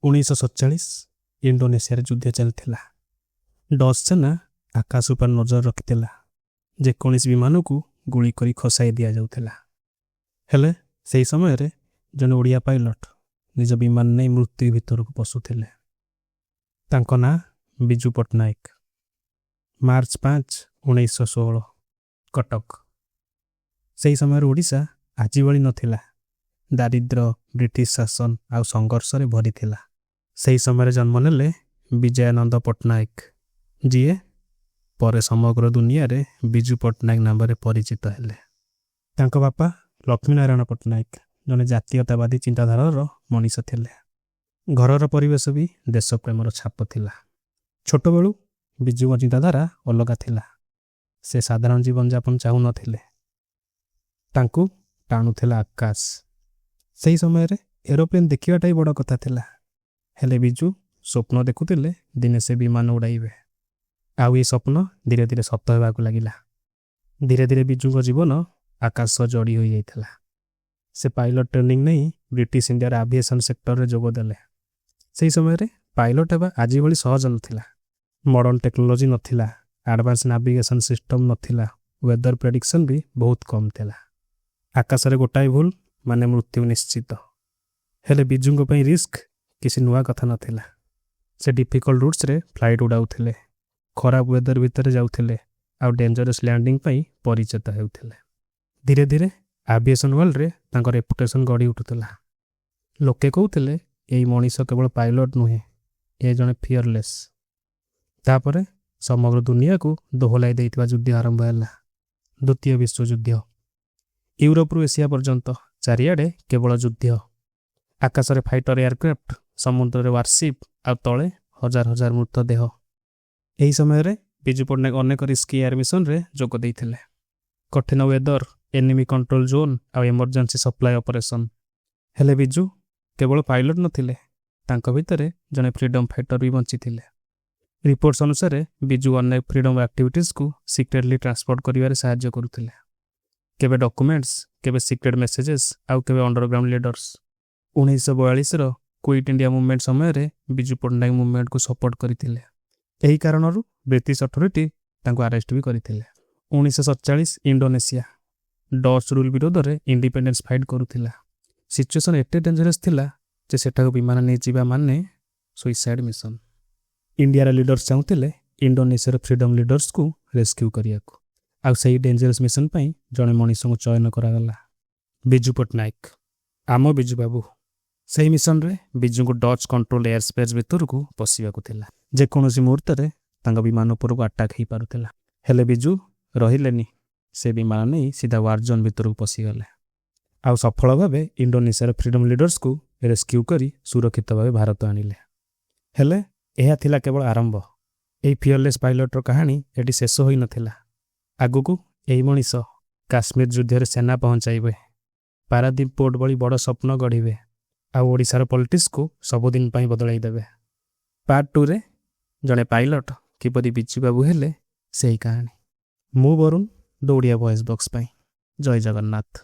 1947 ଇଣ୍ଡୋନେସିଆରେ ଯୁଦ୍ଧ ଚାଲିଥିଲା। ଡଚ୍ ସେନା ଆକାଶ ଉପରେ ନଜର ରଖିଥିଲା। ଯେକୌଣସି ବିମାନକୁ ଗୁଳି କରି ଖସାଇ ଦିଆଯାଉଥିଲା। ହେଲେ ସେହି ସମୟରେ ଜଣେ ଓଡ଼ିଆ ପାଇଲଟ ନିଜ ବିମାନ ନେଇ ମୃତ୍ୟୁ ଭିତରକୁ ପଶୁଥିଲେ। ତାଙ୍କ ନାଁ ବିଜୁ ପଟ୍ଟନାୟକ। ମାର୍ଚ୍ଚ 5, 1916, କଟକ। ସେହି ସମୟରେ ଓଡ଼ିଶା ଆଜି ଭଳି ନଥିଲା। ଦାରିଦ୍ର୍ୟ, ବ୍ରିଟିଶ ଶାସନ ଆଉ ସଂଘର୍ଷରେ ଭରିଥିଲା। ସେହି ସମୟରେ ଜନ୍ମ ନେଲେ ବିଜୟାନନ୍ଦ ପଟ୍ଟନାୟକ, ଯିଏ ପରେ ସମଗ୍ର ଦୁନିଆରେ ବିଜୁ ପଟ୍ଟନାୟକ ନାମରେ ପରିଚିତ ହେଲେ। ତାଙ୍କ ବାପା ଲକ୍ଷ୍ମୀନାରାୟଣ ପଟ୍ଟନାୟକ ଜଣେ ଜାତୀୟତାବାଦୀ ଚିନ୍ତାଧାରାର ମଣିଷ ଥିଲେ। ଘରର ପରିବେଶ ବି ଦେଶପ୍ରେମର ଛାପ ଥିଲା। ଛୋଟବେଳୁ ବିଜୁଙ୍କ ଚିନ୍ତାଧାରା ଅଲଗା ଥିଲା। ସେ ସାଧାରଣ ଜୀବନଯାପନ ଚାହୁଁନଥିଲେ। ତାଙ୍କୁ ଟାଣୁଥିଲା ଆକାଶ। ସେହି ସମୟରେ ଏରୋପ୍ଲେନ୍ ଦେଖିବାଟା ହିଁ ବଡ଼ କଥା ଥିଲା। ହେଲେ ବିଜୁ ସ୍ୱପ୍ନ ଦେଖୁଥିଲେ, ଦିନେ ସେ ବିମାନ ଉଡ଼ାଇବେ। ଆଉ ଏହି ସ୍ୱପ୍ନ ଧୀରେ ଧୀରେ ସତ ହେବାକୁ ଲାଗିଲା। ଧୀରେ ଧୀରେ ବିଜୁଙ୍କ ଜୀବନ ଆକାଶ ସହ ଯୋଡ଼ି ହୋଇଯାଇଥିଲା। ସେ ପାଇଲଟ ଟ୍ରେନିଂ ନେଇ ବ୍ରିଟିଶ ଇଣ୍ଡିଆର ଆଭିଏସନ୍ ସେକ୍ଟରରେ ଯୋଗ ଦେଲେ। ସେହି ସମୟରେ ପାଇଲଟ ହେବା ଆଜି ଭଳି ସହଜ ନଥିଲା। ମଡର୍ଣ୍ଣ ଟେକ୍ନୋଲୋଜି ନଥିଲା, ଆଡଭାନ୍ସ ନାଭିଗେସନ ସିଷ୍ଟମ ନଥିଲା, ୱେଦର ପ୍ରେଡିକ୍ସନ୍ ବି ବହୁତ କମ୍ ଥିଲା। ଆକାଶରେ ଗୋଟାଏ ଭୁଲ ମାନେ ମୃତ୍ୟୁ ନିଶ୍ଚିତ। ହେଲେ ବିଜୁଙ୍କ ପାଇଁ ରିସ୍କ କିଛି ନୂଆ କଥା ନଥିଲା। ସେ ଡିଫିକଲ୍ଟ ରୁଟ୍ସରେ ଫ୍ଲାଇଟ୍ ଉଡ଼ାଉଥିଲେ, ଖରାପ ୱେଦର ଭିତରେ ଯାଉଥିଲେ ଆଉ ଡେଞ୍ଜରସ୍ ଲ୍ୟାଣ୍ଡିଂ ପାଇଁ ପରିଚିତ ହେଉଥିଲେ। ଧୀରେ ଧୀରେ ଆଭିଏସନ୍ ୱାର୍ଲଡରେ ତାଙ୍କ ରେପୁଟେସନ୍ ଗଢ଼ି ଉଠୁଥିଲା। ଲୋକେ କହୁଥିଲେ, ଏଇ ମଣିଷ କେବଳ ପାଇଲଟ ନୁହେଁ, ଏ ଜଣେ ଫିୟରଲେସ୍। ତାପରେ ସମଗ୍ର ଦୁନିଆକୁ ଦୋହଲାଇ ଦେଇଥିବା ଯୁଦ୍ଧ ଆରମ୍ଭ ହେଲା, ଦ୍ୱିତୀୟ ବିଶ୍ୱଯୁଦ୍ଧ। ୟୁରୋପରୁ ଏସିଆ ପର୍ଯ୍ୟନ୍ତ ଚାରିଆଡ଼େ କେବଳ ଯୁଦ୍ଧ। ଆକାଶରେ ଫାଇଟର ଏୟାରକ୍ରାଫ୍ଟ, ସମୁଦ୍ରରେ ୱାରସିପ୍ ଆଉ ତଳେ ହଜାର ହଜାର ମୃତଦେହ। ଏହି ସମୟରେ ବିଜୁ ପଟ୍ଟନାୟକ ଅନେକ ରିସ୍କି ଏୟାର ମିଶନରେ ଯୋଗ ଦେଇଥିଲେ। କଠିନ ୱେଦର, ଏନିମି କଣ୍ଟ୍ରୋଲ ଜୋନ୍ ଆଉ ଏମର୍ଜେନ୍ସି ସପ୍ଲାଏ ଅପରେସନ୍। ହେଲେ ବିଜୁ କେବଳ ପାଇଲଟ ନଥିଲେ, ତାଙ୍କ ଭିତରେ ଜଣେ ଫ୍ରିଡମ୍ ଫାଇଟର ବି ବଞ୍ଚିଥିଲେ। ରିପୋର୍ଟସ ଅନୁସାରେ ବିଜୁ ଅନେକ ଫ୍ରିଡମ୍ ଆକ୍ଟିଭିଷ୍ଟଙ୍କୁ ସିକ୍ରେଟଲି ଟ୍ରାନ୍ସପୋର୍ଟ କରିବାରେ ସାହାଯ୍ୟ କରୁଥିଲେ। କେବେ ଡକୁମେଣ୍ଟସ୍, କେବେ ସିକ୍ରେଟ୍ ମେସେଜେସ୍ ଆଉ କେବେ ଅଣ୍ଡରଗ୍ରାଉଣ୍ଡ ଲିଡର୍ସ। 1942ର କ୍ୱିଟ୍ ଇଣ୍ଡିଆ ମୁଭମେଣ୍ଟ ସମୟରେ ବିଜୁ ପଟ୍ଟନାୟକ ମୁଭମେଣ୍ଟକୁ ସପୋର୍ଟ କରିଥିଲେ। ଏହି କାରଣରୁ ବ୍ରିଟିଶ ଅଥରିଟି ତାଙ୍କୁ ଆରେଷ୍ଟ ବି କରିଥିଲେ। 1947 ଇଣ୍ଡୋନେସିଆ ଡଚ୍ ରୁଲ୍ ବିରୋଧରେ ଇଣ୍ଡିପେଣ୍ଡେନ୍ସ ଫାଇଟ୍ କରୁଥିଲା। ସିଚୁଏସନ୍ ଏତେ ଡେଞ୍ଜରସ୍ ଥିଲା ଯେ ସେଠାକୁ ବିମାନ ନେଇଯିବା ମାନେ ସୁଇସାଇଡ୍ ମିଶନ। ଇଣ୍ଡିଆର ଲିଡର୍ସ ଚାହୁଁଥିଲେ ଇଣ୍ଡୋନେସିଆର ଫ୍ରିଡମ୍ ଲିଡର୍ସକୁ ରେସ୍କ୍ୟୁ କରିବାକୁ। ଆଉ ସେହି ଡେଞ୍ଜରସ୍ ମିଶନ ପାଇଁ ଜଣେ ମଣିଷଙ୍କୁ ଚୟନ କରାଗଲା, ବିଜୁ ପଟ୍ଟନାୟକ, ଆମ ବିଜୁ ବାବୁ। ସେହି ମିଶନରେ ବିଜୁଙ୍କୁ ଡଚ୍ କଣ୍ଟ୍ରୋଲ ଏୟାର ସ୍ପେସ୍ ଭିତରକୁ ପଶିବାକୁ ଥିଲା। ଯେକୌଣସି ମୁହୂର୍ତ୍ତରେ ତାଙ୍କ ବିମାନ ଉପରକୁ ଆଟାକ୍ ହେଇପାରୁଥିଲା। ହେଲେ ବିଜୁ ରହିଲେନି। ସେ ବିମାନ ନେଇ ସିଧା ୱାର୍ ଜୋନ୍ ଭିତରକୁ ପଶିଗଲେ ଆଉ ସଫଳ ଭାବେ ଇଣ୍ଡୋନେସିଆର ଫ୍ରିଡମ୍ ଲିଡର୍ସକୁ ରେସ୍କ୍ୟୁ କରି ସୁରକ୍ଷିତ ଭାବେ ଭାରତ ଆଣିଲେ। ହେଲେ ଏହା ଥିଲା କେବଳ ଆରମ୍ଭ। ଏହି ଫିୟରଲେସ୍ ପାଇଲଟର କାହାଣୀ ଏଠି ଶେଷ ହୋଇନଥିଲା। ଆଗକୁ ଏହି ମଣିଷ କାଶ୍ମୀର ଯୁଦ୍ଧରେ ସେନା ପହଞ୍ଚାଇବେ, ପାରାଦୀପ ପୋର୍ଟ ଭଳି ବଡ଼ ସ୍ୱପ୍ନ ଗଢ଼ିବେ ଆଉ ଓଡ଼ିଶାର ପଲିଟିକ୍ସକୁ ସବୁଦିନ ପାଇଁ ବଦଳାଇ ଦେବେ। ପାର୍ଟ ଟୁରେ ଜଣେ ପାଇଲଟ କିପରି ବିଜୁ ବାବୁ ହେଲେ, ସେହି କାହାଣୀ। ମୁଁ ବରୁଣ, ଦ ଓଡ଼ିଆ ଭଏସ୍ ବକ୍ସ ପାଇଁ। ଜୟ ଜଗନ୍ନାଥ।